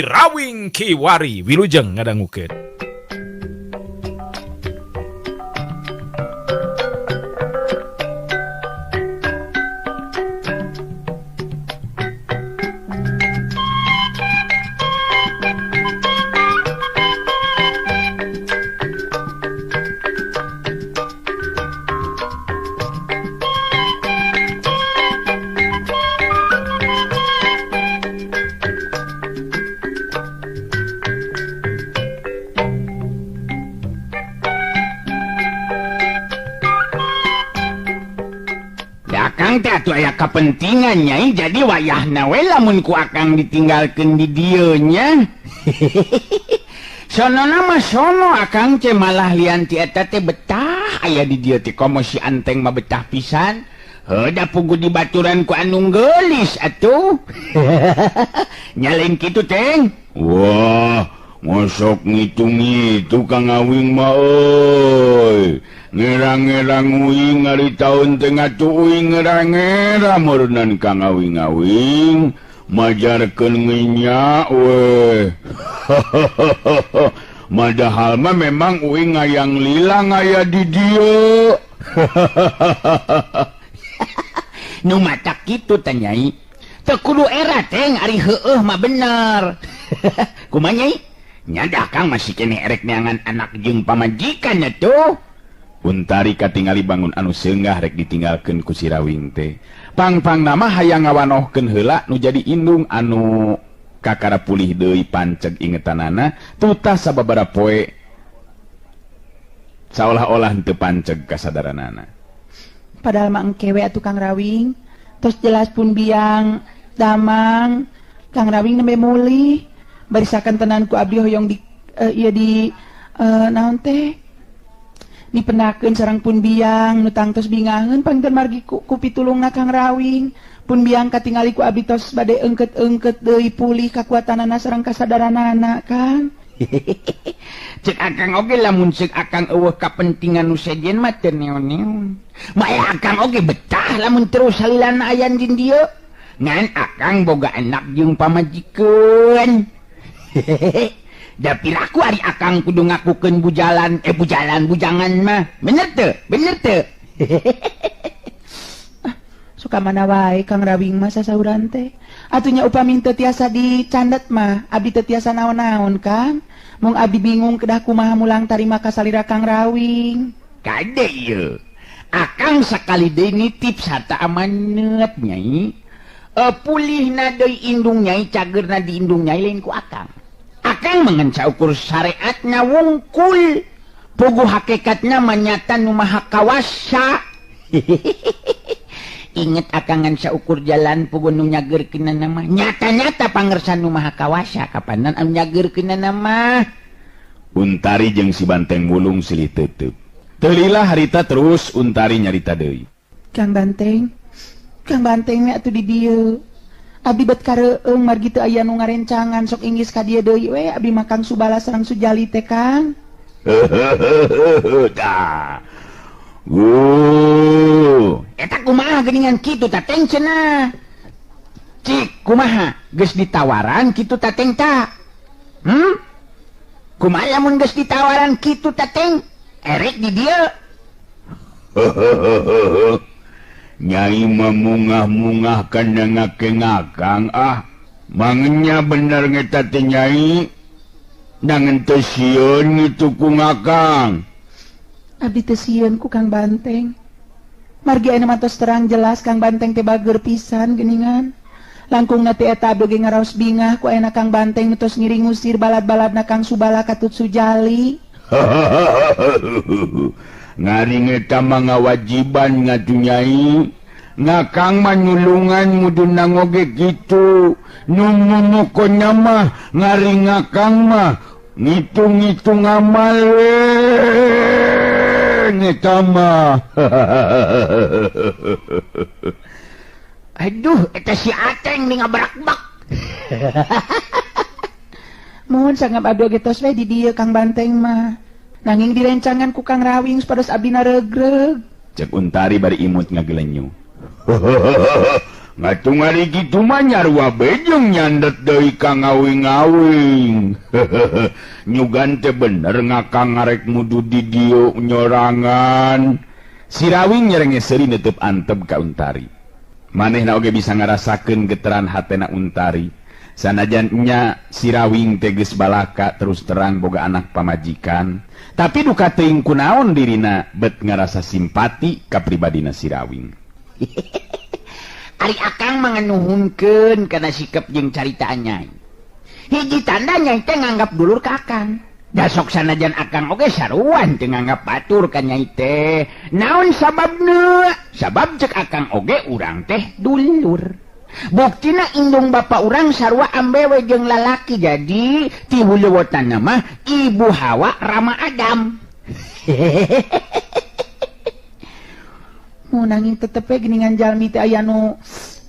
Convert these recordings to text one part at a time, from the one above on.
Rawing Kiwari wilujeng ngadangukeun. Akang teh atuh aya kapentingan nyai, jadi wayahna we lamun ku akang ditinggalkeun di dieu nya. Sonona mah sono akang teh malah lian ti eta teh betah aya di dieu teh komo si Anteng mah betah pisan. Heuh da pugu dibaturan ku anu geulis atuh. Nyalain kitu Teng. Wah, mosok ngitung-ngitung Kang Awing mah euy. Ngerang-ngerang uing ari taun teh ngatuh uing ngerang-ngerang meureunnan Kang Awing-awing majarkeun nginyak we. Padahal mah memang uing ngayang lila ngaya di dieu. Nu matak kitu teh nyai. Teu kudu era Teng ari heueuh mah bener. Kumaha nyai? Nya da Kang masih keneh erek neangan anak jeung pamajikan atuh. Untari katingali bangun anu seunggah rek ditinggalkeun ku si Rawing teh. Pang-pang nama hayang ngawanohkeun heula nu jadi indung anu kakara pulih deui panceg ingetanana tutas sababaraha poe saolah-olah henteu panceg kasadaranana. Padahal mah engke we atuh Kang Rawing, tos jelas pun biang damang Kang Rawing nembe mulih barisakan tenan ku abdi hoyong di ieu di naon teh dipendakeun sareng pun biang nu tangtos bingaheun pangten margi ku pitulungna Kang Rawing. Pun biang katingali ku abdi tos bade engket-engket deui pulih kakuatanana sareng kasadaranana Kang. Cek akang oge lamun cek akang eueuh kapentingan nu sejen mah teu neon-neon. Maya akang oge betah lamun terus salilana aya di dieu. Ngan akang boga anak jeung pamajikan. Da piraku ari akang kudu ngakukeun bujalan bujalan bujangan mah. Bener teu? Bener teu? Suka mana wae Kang Rawing mah sasauran teh. Atunya upami teu tiasa dicandet mah, abdi teu tiasa naon-naon Kang. Mung abdi bingung kedah kumaha mulang tarima kasalira Kang Rawing. Kade ieu. Akang sakali deui nitip sarta amanet nyai. Pulihna deui indung nyai, cageurna di indung nyai lain ku akang. Akang mengenca ukur syariatna wungkul. Puguh hakikatna manyata nu maha kawasa. Inget akang ngan saukur jalan puguh nu nyageurkeunna mah. Nyata-nyata pangersa nu maha kawasa kapanan anu nyageurkeunna mah. Untari jeung si Banteng Wulung silih teuteub. Teu lila harita terus Untari nyarita deui. Kang Banteng, Kang Banteng we atuh di dieu. Abdi bet kareueung margi teu aya nu ngarencangan sok inggis ka dieu deui we abdi mah Kang Subala sareng Sujali teh Kang. Tah. Eta kumaha geuningan kitu ta Teng cenah. Cik kumaha geus ditawaran kitu ta Teng ta? Kumaha lamun geus ditawaran kitu ta Teng? Erek di dieu. Nyai memungah-mungah kana ngake-ngakang ah. Mangenya bener ngeta teh nyai. Nangen teu sieun ngitu ku ngakang. Abdi teu sieun ku Kang Banteng. Margi ayeuna mah tos terang jelas Kang Banteng teh bager pisan geuningan. Langkungna teh eta abdi ge ngaraos bingah ku ayeuna Kang Banteng nu tos ngiring ngusir balad-baladna Kang Subala katut Sujali. Ngari ngeta mah ngawajiban ngatu nyai. Ngakang mah nyulungan muduna ngoge kitu. Nu mumukona mah ngari ngakang mah ngitung-ngitung amal we ngeta mah. Aduh, eta si Ateng nih ngabrakbak. Mohon sanggap abdi oge tos we di dieu Kang Banteng mah. Nanging direncangan ku Kang Rawing supados abdi naregreg. Cek Untari bari imut ngagelenyu. Ngatung ari kitu mah nyarua bejeng nyandet deui ka ngawing-awing. Nyugan teh bener ngakang ngarek mudu di dieu nyorangan. Sirawing nyerenge seuri neuteub antep ka Untari. Manehna oge bisa ngarasakeun geteran hatena Untari. Sanajan nya Sirawing teh geus balaka terus terang boga anak pamajikan, tapi duka teuing kunaon dirina bet ngarasa simpati ka pribadina Sirawing. Ari akang manganuhunkeun kana sikap jeung caritaan nyai. Hiji tanda nyai teh nganggap dulur ka akang. Da sok sanajan akang oge saruan teu nganggap batur ka nyai teh. Naon sababna? Sabab cek akang oge urang teh dulur. Buktina indung bapa urang sarua ambewe jeung lalaki, jadi ti huluwotanna mah ibu Hawa Rama Adam. Nanging tetep we geuningan jalmi teh aya nu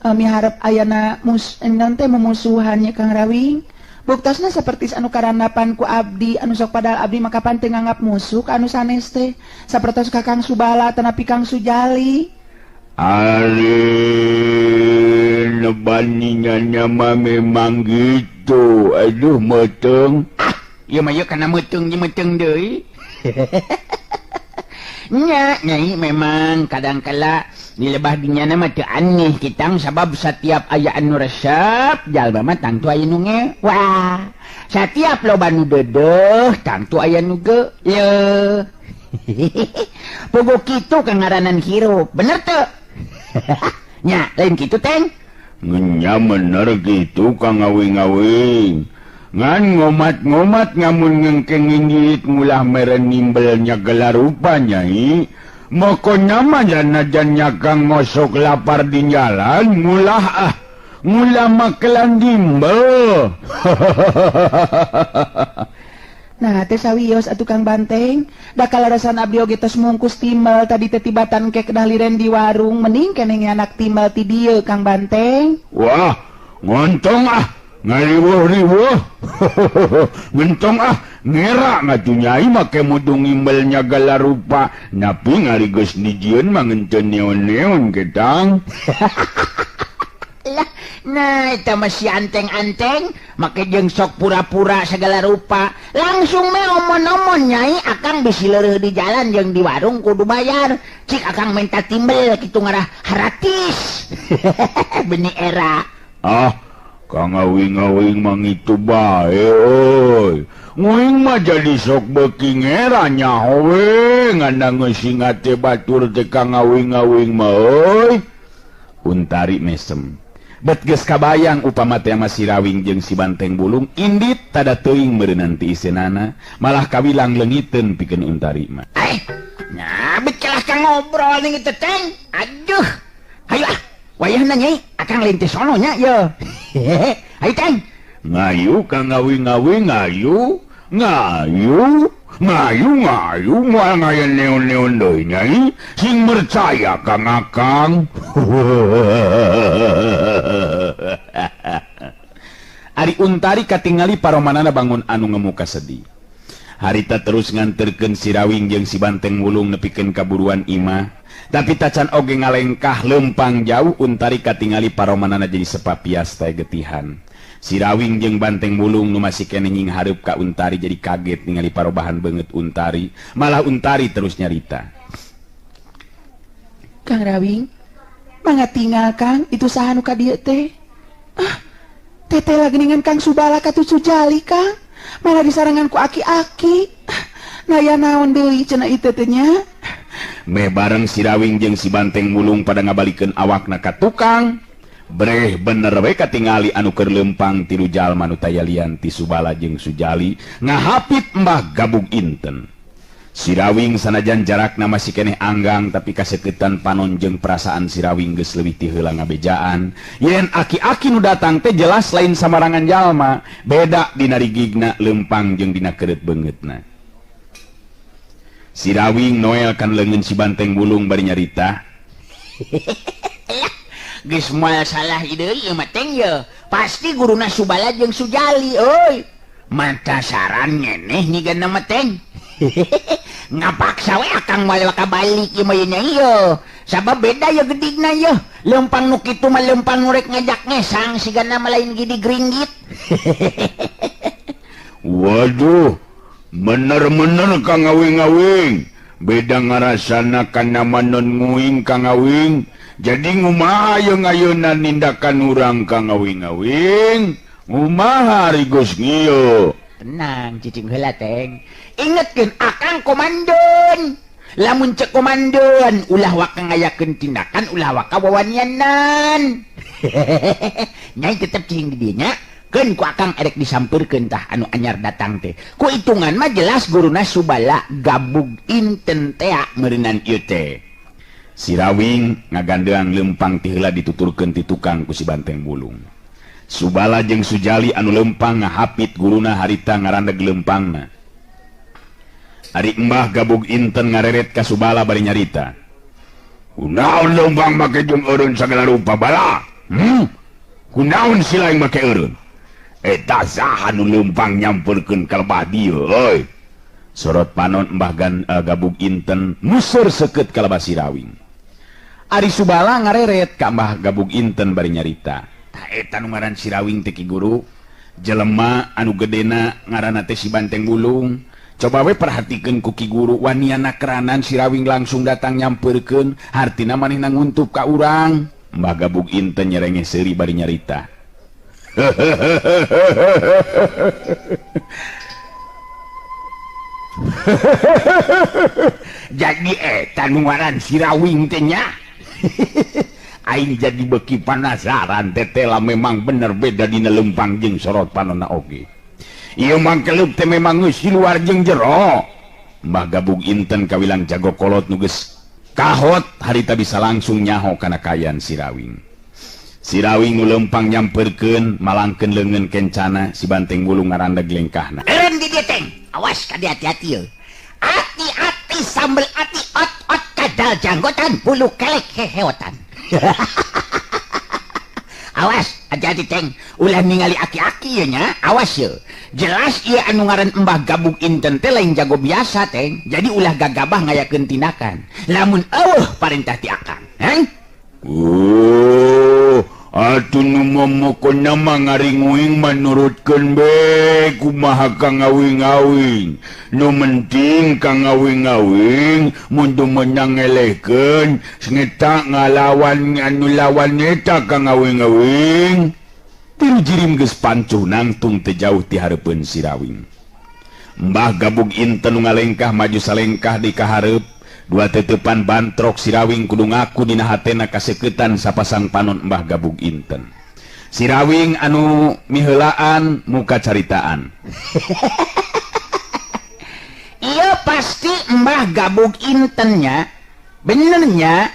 miharep ayana naon teh mumusuhannya Kang Rawing. Buktosna saperti anu karandapan ku abdi anu sok padahal abdi mah kapan teu nganggap musuh ka anu sanes teh. Sapertos ka Kang Subala tanapi Kang Sujali. Ari nebaninya mah memang gitu. Aduh meuteung. Ah, ieu mah ieu kana meuteung jeung meuteung deui. Nya, nyai memang kadangkala di lebah dinyana mah teu aneh kitang sabab setiap aya anu resep jalma mah tangtu aya nu ngewa. Setiap loba nu deudeuh tangtu aya nu geuleuh. Puguh kitu kangaranan hirup, bener teu? Nya, lain kitu teng? Nya bener kitu Kang Awing-awing. Ngan ngomat-ngomat ngamun ngengkeng nginggit ngulah meren nimbelnya gelar rupa nyai. Mokona mah janajan nyakang ngosok lapar di jalan ngulah ah ngulah makelan dimbel. Nah teh sawios atuh Kang Banteng, da kalarasan abdi oge tos mungkus timbel tadi teh tibatan ke kedah liren di warung, mending keneh anak timbel ti dieu Kang Banteng. Wah, ngontong ah. Ngariwuh-riwuh. Ngentong ah ngera ngatuh nyai make mudung imbelnya gala rupa. Napi ngari geus dijieun mah ngeunteun neon-neon ketang. Lah, nah eta mah si anteng-anteng make jeung sok pura-pura segala rupa. Langsung me omon-omon nyai akang bisi leureuh di jalan jeung di warung kudu bayar. Cik akang minta timbel kitu ngarah haratis. Benih era. Ah, Kang Awing-awing mangitu bae euy. Nguing mah jadi sok beuki ngera nyaho we ngandang geus teh batur teh Kang Awing-awing mah euy. Untari mesem. Bet geus kabayang upama teh mah Sirawing jeung si Banteng Bulung indit tada teuing meureunnan ti iseunana, malah kawilang leungiteun pikeun Untari mah. Nah, bet kalah ka ngobrol ning teh teng. Aduh. Hayu ah. Wayahna nyai, akang lain teh sono nya ye. Hayu teng. Ngayu Kang Awing-awing ngayu, ngayu, ngayu ngayu moal ngayan neon-neon deui nyai, sing percaya Kang Akang. Ari Untari katingali paromanana bangun anu ngemuka sedih. Harita terus nganterkeun Sirawing jeung si Banteng Wulung nepikeun kaburuan imah. Tapi tacan oge ngalengkah lempang jauh Untari katingali paromanana jadi sepapias teh getihan. Sirawing jeung Banteng Wulung nu masih keneh nying hareup ka Untari jadi kaget ningali parobahan beungeut Untari. Malah Untari terus nyarita. Kang Rawing, mangga tinggal Kang, itu saha nu ka dieu teh? Ah, teteh lagi ningan Kang Subala ka Sujali Kang. Malah disarangan ku aki-aki. Nah ya naon deui cenah ieu teh nya. Meh bareng Sirawing jeung si Banteng Wulung pada ngabalikeun awakna ka tukang. Breh bener we katingali anu keur lempang tilu jalma nu tayalian ti Subala jeung Sujali ngahapit Mbah Gabug Inten. Sirawing sanajan jarakna masih keneh anggang tapi kaseketan panon jeung perasaan Sirawing geus leuwih ti heula ngabejaan. Yen aki-aki nu datang teh jelas lain samarangan jalma, beda dina rigigna lempang jeung dina keureut beungeutna. Sirawing noel kan leungeun si Banteng Wulung bari nyarita. Geus moal salah deui ieu mah teng ye. Pasti guruna Subala jeung Sujali euy. Mata saran ngeneh nyigana mah teng. Ngapaksa we akang moal kabalik ieu mah nya ieu. Sabab beda ye gedigna ye. Lempang nu kitu mah lempang nu rek ngajak ngesang sigana mah lain gidi geringgit. Waduh, bener-bener Kang Awing-awing. Beda ngarasana kana manon nguing Kang Awing. Jadi ngumaha yeung ayeuna nindakan urang Kang Awing-awing? Ngumaha ari geus ngieu? Tenang cicing heula Teng. Ingetkeun akang komandan. Lamun cek komandan ulah waka ngayakeun tindakan ulah waka wawanianan. Nyai tetep cicing di dieu nya. Keun ku akang erek disampeurkeun tah anu anyar datang teh. Ku hitungan mah jelas guruna Subala gabug inten tea meureunan ieu teh. Sirawing ngagandeang lempang ti heula dituturkeun ti tukang ku si Banteng Bulung. Subala jeung Sujali anu lempang ngahapit guruna harita ngarandeg lempangna. Ari Mbah Gabug Inten ngareret ka Subala bari nyarita. Kunaon lempang make jeung eureun sagala rupa bala? Kunaon si lain make eureun? Eta saha nu lempang nyampeurkeun ka lebah dieu euy? Sorot panon Mbah Gabug Inten museur seukeut ka lebah Sirawing. Ari Subala ngareret ka Mbah Gabug Inten bari nyarita. Tah eta nu ngaran Sirawing teh Ki Guru, jelema anu gedena ngaranna teh si Banteng Bulung. Coba we perhatikeun ku Ki Guru waniana keranan Sirawing langsung datang nyampeurkeun, hartina manehna nguntup ka urang. Mbah Gabug Inten nyerengeh seuri bari nyarita. Jadi eta nu ngaran Sirawing teh nya. Aing jadi beuki panasaran tetela memang bener beda dina lempang jeung sorot panonna oge. Ieu mangkeleup teh memang geus luar jeung jero. Mbah Gabug Inten kawilang jago kolot nu geus kahot harita bisa langsung nyaho kana kayan Sirawing. Sirawing nu lempang nyampeurkeun malangkeun leungeun kencana si Banteng Bulung ngarandeg lengkahna. Eureun di dieu Teng. Awas ka dieu hati-hati ye. Hati-hati sambel ati ot-ot kadal janggotan bulu kelek heheotan. Awas hati-hati Teng, ulah ningali aki-aki ye nya, awas ye. Jelas ieu anu ngaran Mbah Gabug Inten teh lain jago biasa Teng. Jadi ulah gagabah ngayakeun tindakan. Lamun eueuh parentah ti akang, heng? Oh, atuh nu momokona mah ngaringuing manurutkeun be kumaha Kang Awing-awing. Nu penting Kang Awing-awing mun teu meunang ngelehkeun sengeta ngalawan anu lawan eta Kang Awing-awing. Tilu jirim geus pancuh nangtung teu jauh ti hareupeun Sirawing. Mbah Gabug Inten nu ngalengkah maju salengkah di kahareup. Dua tetepan bantrok Sirawing kudu ngaku dina hatena kaseukeutan sapasang panon Mbah Gabug Inten. Sirawing anu miheulaan muka caritaan. Iya pasti Mbah Gabug Intennya, benernya.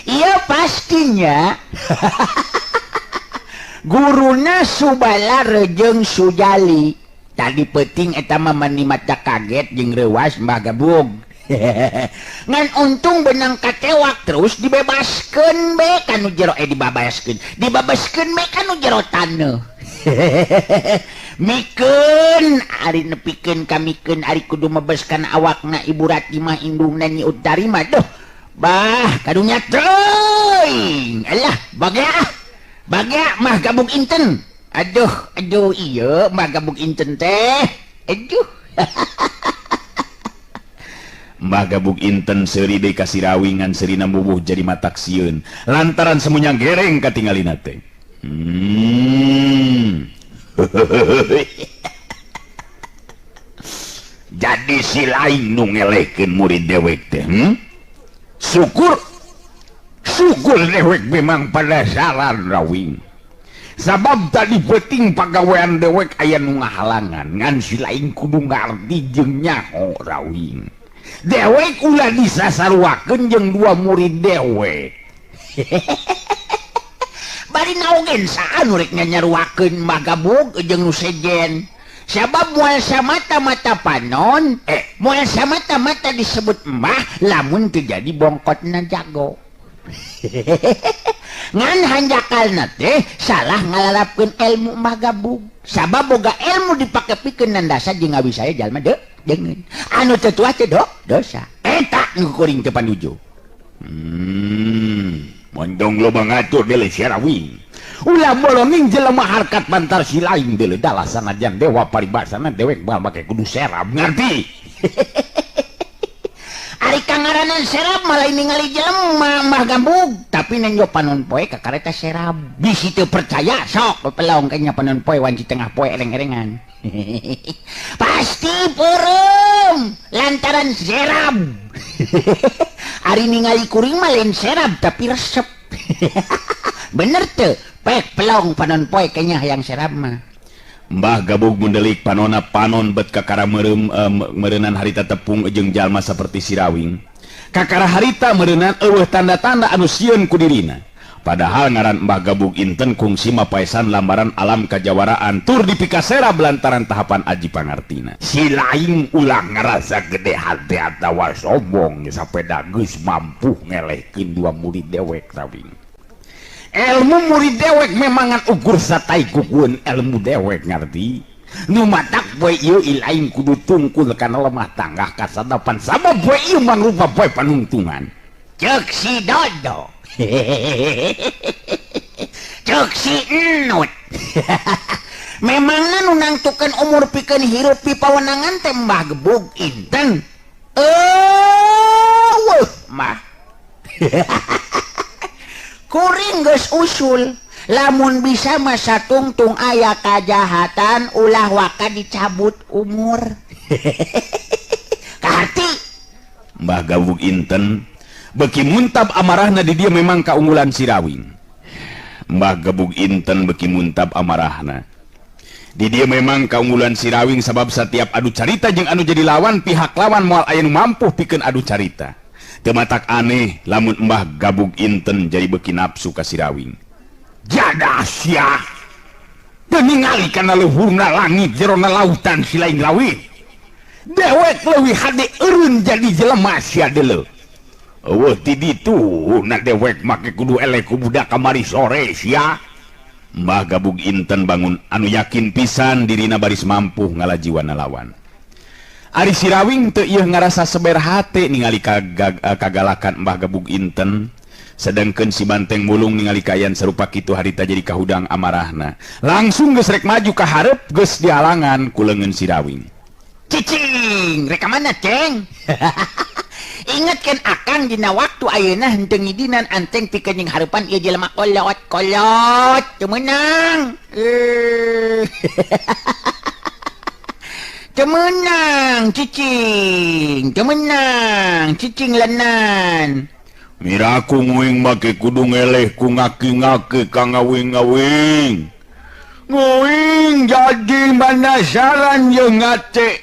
Iya pastinya. Guruna Subala jeung Sujali. Tadi peuting eta mah mani mata kaget jeung reuwas Mbah Gabug. Ngan untung benang katewak terus dibebaskeun be kanu jero dibabaskeun. Dibabaskeun be kanu jero taneuh. Mikeun ari nepikeun kamikeun ari kudu mebeskan awakna Ibu Rati mah indungna Nyi Utari mah duh. Bah kadunya teuing. Alah bagea. Bagea Mbah Gabug Inten. Aduh, aduh iya Mbah Gabug Inten teh. Aduh. Mbah Gabug Inten seuri deui ka Sirawing ngan seurina mubuh jadi matak sieun lantaran semuanya gereng katingalina teh. Jadi si lain nu ngelehkeun murid dewek teh. Syukur syukur dewek memang penasaran Rawing. Sabab tadi peuting pagawean dewek aya nu ngahalangan ngan si lain kudu ngarti jeung nyaho Rawing. Dewek ulah disasaruakeun jeung dua murid dewek. Bari naogen saha nu rek nyanyaruakeun Mbah Gabug jeung nu sejen. Sabab moal samata-mata panon, moal samata-mata disebut mbah lamun teu jadi bongkotna jago. Ngan hanjakalna teh salah ngalalapkeun ilmu Mbah Gabug. Sabab boga ilmu dipake pikeun nandasa jeung ngawisaya jalma deuk deungeun. Anu teu tuah teh dosa. Eta nu kuring teu panuju. Mondong loba ngatur deuleu Sirawing. Ulah bolonging jelema harkat bantar si lain deuleu dalah sanajan dewa paribasana dewek moal make kudu serab ngerti. Ari kangaranan serab malah ningali jelema Mbah Gabug, tapi nenjo panon poe ka kareta serab. Bisi teu percaya sok pelong kayaknya panon poe wanci tengah poe ereng-erengan. Pasti peureum lantaran serab. Ari ningali kuring mah lain serab tapi resep. Bener teu? Pek pelong panon poe kayaknya hayang serab mah. Mbah Gabug mundelik panona panon bet kakara meureum meureunnan harita tepung jeung jalma saperti Sirawing. Kakara harita meureunnan eueuh tanda-tanda anu sieun ku dirina. Padahal ngaran Mbah Gabug inten kungsi mapaesan lambaran alam kajawaraan tur dipikaserab lantaran tahapan aji pangartina. Si lain ulah ngerasa gede hati atawa sombong sapeda geus mampu ngelehkeun dua murid dewek Rawing. Ilmu murid dewek memangan ukur satai kukuan ilmu dewek ngerti. Nu matak poe ieu lain kudu tungkul kana lemah tanggah kasadapan sabab poe ieu mangrupa poe panungtungan. Ceuk si Dodo. Ceuk si Enut. Memangna nu nangtukeun umur pikeun hirup pipawenangan teh Mbah Gebug inten. Eueuh mah. Kuring geus usul lamun bisa mah satungtung aya kajahatan ulah waka dicabut umur. Kaharti Mbah Gabug inten beki muntab amarahna di dia memang kaunggulan Sirawing. Mbah Gabug inten beki muntab amarahna di dia memang kaunggulan Sirawing sabab setiap adu carita jeung anu jadi lawan pihak lawan moal aya nu mampu pikeun adu carita. Teu matak aneh lamun Mbah Gabug inten jadi beki nafsu ka Sirawing. Jadah sia. Teu ningali kana luhurna langit jerona lautan si lain lawih. Dewek leuwih hade eureun jadi jelema sia deuleu. Eueuh ti ditu na dewek make kudu eleh ku budak kamari sore sia. Mbah Gabug inten bangun anu yakin pisan dirina baris mampu ngalajiwana lawan. Ari Sirawing teu ieu ngarasa seber hate ningali kagalakan Mbah Gabug inten. Sedangkeun si Banteng Mulung ningali kaayaan sarupa kitu harita jadi kahudang amarahna. Langsung geus rek maju ka hareup geus dihalangan ku leungeun Sirawing. Cicing, rek ka mana, Ceng? Ingatkeun akang dina waktu ayeuna henteu ngidinan anteng pikeun jeung hareupan ieu jelema kolot-kolot teu meunang. Teu meunang cicing, teu meunang cicing lenan. Miraku nguing make kudu ngeleh ku ngaki-ngaki ka ngawing-ngawing. Nguing jadi manasaran jeung ngate.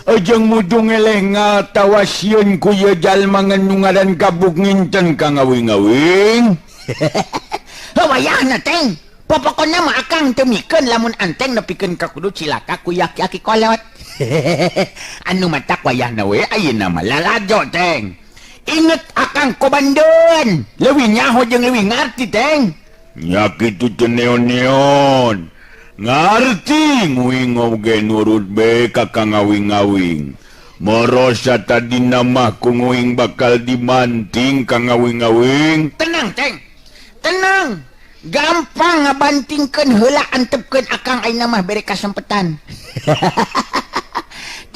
Ejeng mudung ngeleh ngatawa sieun ku ieu jalma nu ngaran Gabug nginten ka ngawing-ngawing. Wayahna teng. Popokona mah akang teu mikeun lamun anteng nepikeun ka kudu cilaka ku yaki-aki kolot. Anu matak wayahna we ayeuna mah lalajo teng. Inget akang kobandeun, leuwih nyaho jeung leuwih ngarti teng. Nya kitu teu neon-neon. Ngarti nguing oge nurut be ka ngawing-ngawing. Morosa tadina mah ku nguing bakal dimanting ka ngawing-ngawing. Tenang teng. Tenang. Gampang ngabantingkeun heula antepkeun akang ayeuna mah bere kasempetan.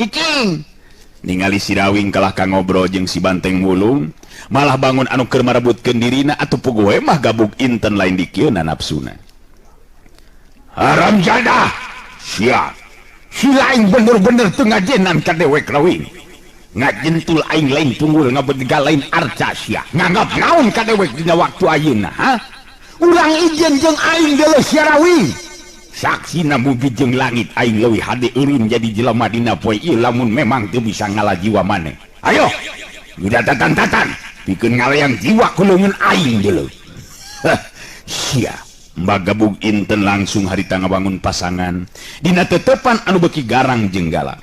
Cicing. Ningali Sirawing kalah ka ngobrol jeung si Banteng Mulung, malah bangun anu keur marebutkeun dirina atuh puguh we Mbah Gabug inten lain dikieuna nafsuna. Haram jadah. Sia. Si lain bener-bener teu ngajenan ka dewek Rawing. Ngajentul aing lain tunggul ngabediga lain arca sia. Nganggap naon ka dewek dina waktu ayeuna, ha? Urang ijen jeung aing deuleu sia Rawing. Saksina bumi jeung langit aing leuwih hade eureun jadi jelema dina poe ieu lamun memang teu bisa ngalah jiwa maneh. Ayo, udah tatan-tatan pikeun ngalayang jiwa ku leungeun aing deuleu. Heh, sia. Mbah Gabug inten langsung harita ngabangun pasangan dina tetepan anu beuki garang jeung galak.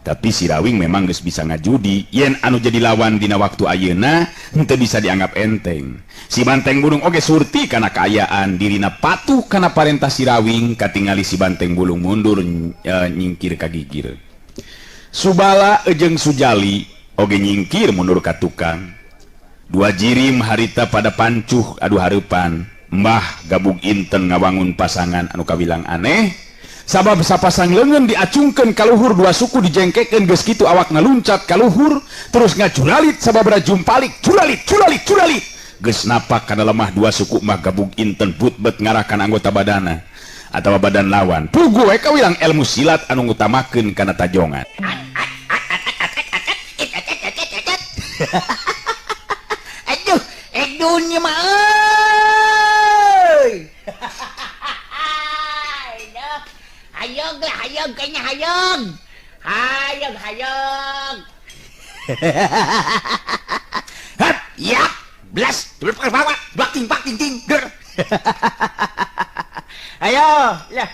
Tapi Sirawing memang geus bisa ngajudi yen anu jadi lawan dina waktu ayeuna henteu bisa dianggap enteng. Si Banteng Bulung oge surti kana kaayaan dirina patuh kana parentah Sirawing katingali si Banteng Bulung mundur nyingkir ka gigir. Subala jeung Sujali oge nyingkir mundur ka tukang. Dua jirim harita pada pancuh adu hareupan. Mbah Gabug Inten ngawangun pasangan anu kawilang aneh. Sabab sapasang leungeun diacungkeun ka luhur, dua suku dijengkekeun geus kitu awakna luncat ka luhur terus ngacuralit sababra jumpalik curalit curalit curalit geus napak kana lemah dua suku. Mbah Gabug Inten butbet ngarakan anggota badana atawa badan lawan. Puguh we kawilang ilmu silat anu ngutamakeun kana tajongan. Aduh, edun mah euy. Hayog lah, hayog kayaknya hayog. Hayog, hayog. Hap, yap, blas, bawa, bak ting bak ting ting, ger. Ayo, lah,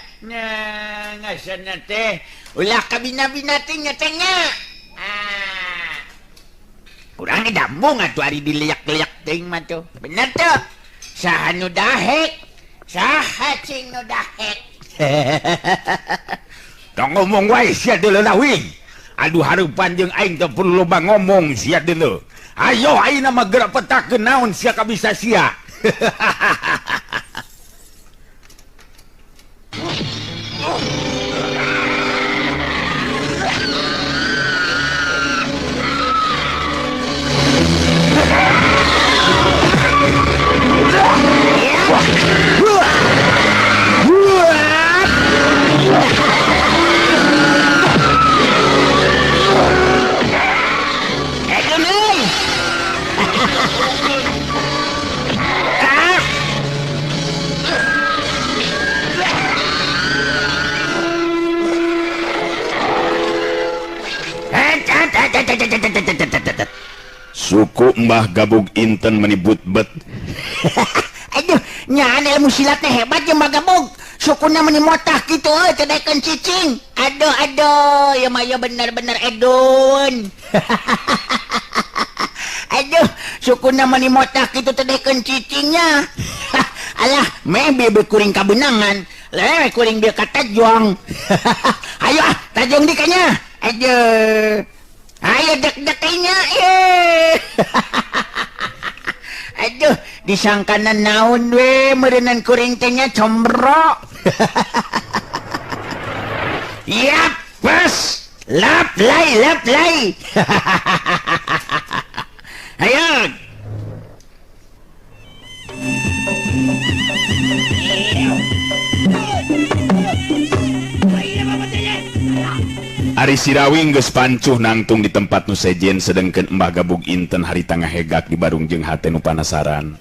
ngasana teh. Ulah kabina-bina ting nya. Ah. Kurang dambung atuh ari dileak-leak ting mah tuh. Bener tuh. Saha nu dahek? Saha cing nu dahek? Tong ngomong wae sia deuleu Rawing. Aduh hareupan jeung aing teu perlu loba ngomong sia deuleu. Ayo ayeuna mah geura petakeun naon sia kabisa sia. Suku Mbah Gabug Inten menibut bet. Aduh, nyaan ilmu silatnya hebat ya Mbah Gabug. Sukuna meni motah gitu euy, teu daekeun cicing. Aduh aduh, ya mah ya bener-bener edun. Aduh, sukuna meni motah kitu teu daekeun cicingnya. Alah, meh bieu kuring kabeunangan. Leh kuring bieu katajong. Ayo ah, tajong di kanya. Aduh. Ayo dek-deknya eh. Aduh, disangkana naon we meureunnan kuring teh nya combro. Yap, bas. Lap lai, lap lai. Ayo. Ari Sirawing geus pancuh nangtung di tempat nu sejen, sedengkeun Mbah Gabug Inten harita ngahegak di barung jeung hate nu panasaran.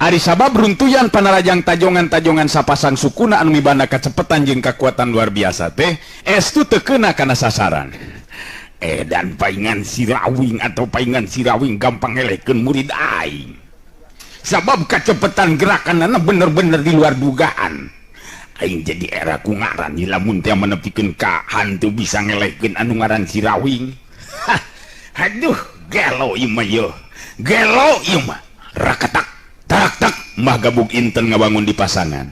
Ari sabab runtuyan panarajang tajongan-tajongan sapasang sukuna anu mibanda kacepetan jeung kakuatan luar biasa teh estu teu keuna kana sasaran. Dan paingan Sirawing atau paingan Sirawing gampang ngelehkeun murid aing. Sabab kacepetan gerakanana bener-bener di luar dugaan. Aing jadi era ku ngaran lamun teh menepikeun ka hantu bisa ngelehkeun anu ngaran Sirawing. Hah, aduh, gelo ieu mah yeuh. Gelo ieu mah. Rakatak tak tak Mbah Gabug Inten ngabangun di pasangan.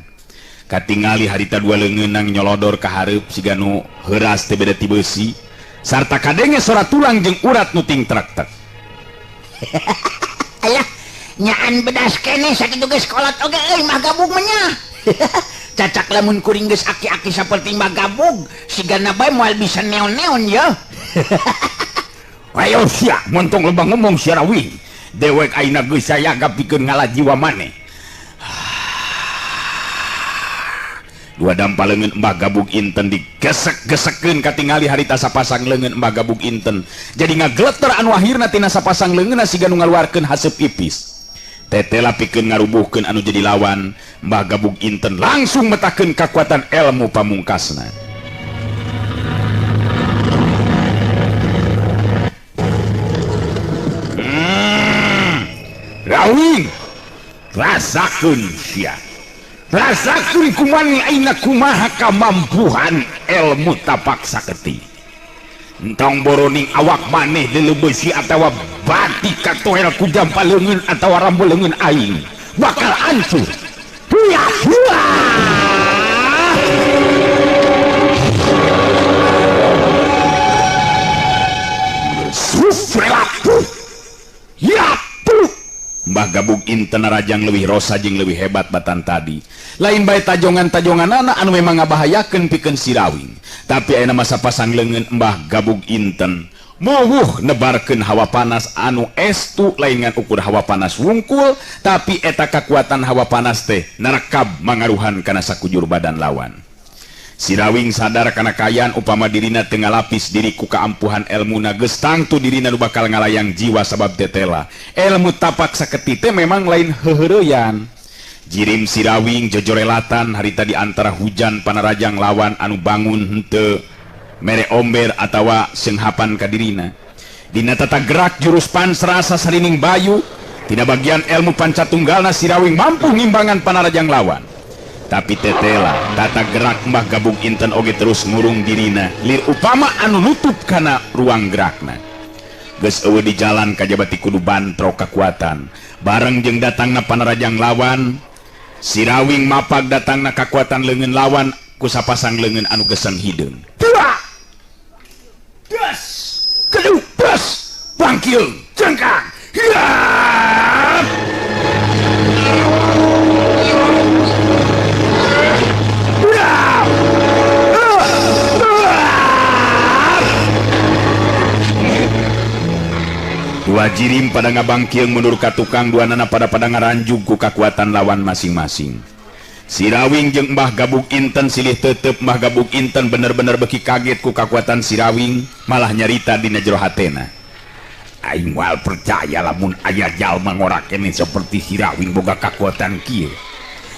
Katingali harita dua leungeunang nyolodor ka hareup siga nu heuras teh beda ti beusi sarta kadenge sora tulang jeung urat nu ting trak-trek. Alah, nyaan bedas keneh sakitu geus kolot oge euy Mbah Gabug mah nya. Cacak lamun kuring geus aki-aki saperti Mbah Gabug, sigana bae moal bisa neon-neon ya. Ayo sia, montong loba ngomong sia Rawing. Dewek ayeuna geus sayaga pikeun ngalah jiwa maneh. Dua dampa leungeun Mbah Gabug Inten digesek-gesekkeun katingali harita sapasang leungeun Mbah Gabug Inten. Jadi ngagleter anu akhirna tina sapasang leungeunna siga nu ngaluarkeun haseup ipis. Tetela pikeun ngarubuhkeun anu jadi lawan, Mbah Gabug Inten langsung metakeun kakuatan ilmu pamungkasna. Rawing, rasakeun sia. Rasakeun kumani ayeuna kumaha kamampuhan ilmu tapak saketi. Entong boroning awak maneh deuleu beusi atawa bati katoel ku jampa leungeun atawa rambu leungeun aing bakal hancur. Huya huya. Susrelapu. Ya. Mbah Gabug Inten narajang leuwih rosa jeung leuwih hebat batan tadi. Lain bae tajongan-tajonganana anu memang ngabahayakeun pikeun Sirawing, tapi ayeuna masa pasang leungeun Mbah Gabug Inten muwuh nebarkeun hawa panas anu estu, lain ngan ukur hawa panas wungkul, tapi eta kakuatan hawa panas teh narekab mangaruhan kana sakujur badan lawan. Sirawing sadar kana kaayaan upama dirina teu ngalapis diri ku kaampuhan elmuna, geus tangtu dirina nu bakal ngalayang jiwa sabab tetela. Elmu tapak saketi teh memang lain heuheureyan. Jirim Sirawing jojorelatan harita di antara hujan panarajang lawan anu bangun henteu mere omber atawa seunghapan ka dirina. Dina tata gerak jurus pansrasa sarining bayu, tina bagian elmu pancatunggalna Sirawing mampu ngimbangan panarajang lawan. Tapi tetela tata gerak Mbah Gabug Inten oge terus ngurung dirina lir upama anu nutup kana ruang gerakna. Geus eueuh di jalan kajabati kudu bantrok kakuatan. Bareng jeung datangna panarajang lawan, Sirawing mapag datangna kakuatan leungeun lawan ku sapasang leungeun anu geseng hideung. Dua! Das! Keduk! Das! Bangkil! Cengkang! Hiap! Dua jirim pada ngabangkieng mundur ka tukang, dua nana pada pada ngaranjug ku kakuatan lawan masing-masing. Sirawing jeung Mbah Gabug Inten silih tetep. Mbah Gabug Inten bener-bener beki kaget ku kakuatan Sirawing, malah nyarita dina jero hatena. Aing moal percaya lamun aya jalma ngora keneh seperti Sirawing boga kakuatan kieu.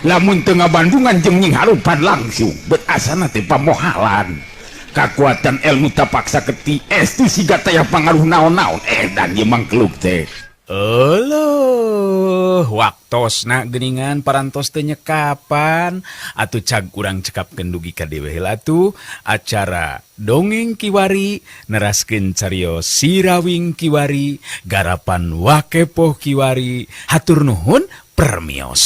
Lamun teu ngabandungan jeung nying harupan langsung, bet asana teh pamohalan. Kakuatan ilmu tapaksa keti estu siga taya pangaruh naon-naon dan ieu mangkeluk teh. Euleuh, waktosna geuningan parantos teu nyekapan atuh cag urang cekapkeun dugi ka dewe heula atuh acara Dongeng Kiwari neraskeun carios Sirawing Kiwari garapan Wakepoh Kiwari. Hatur nuhun, permios.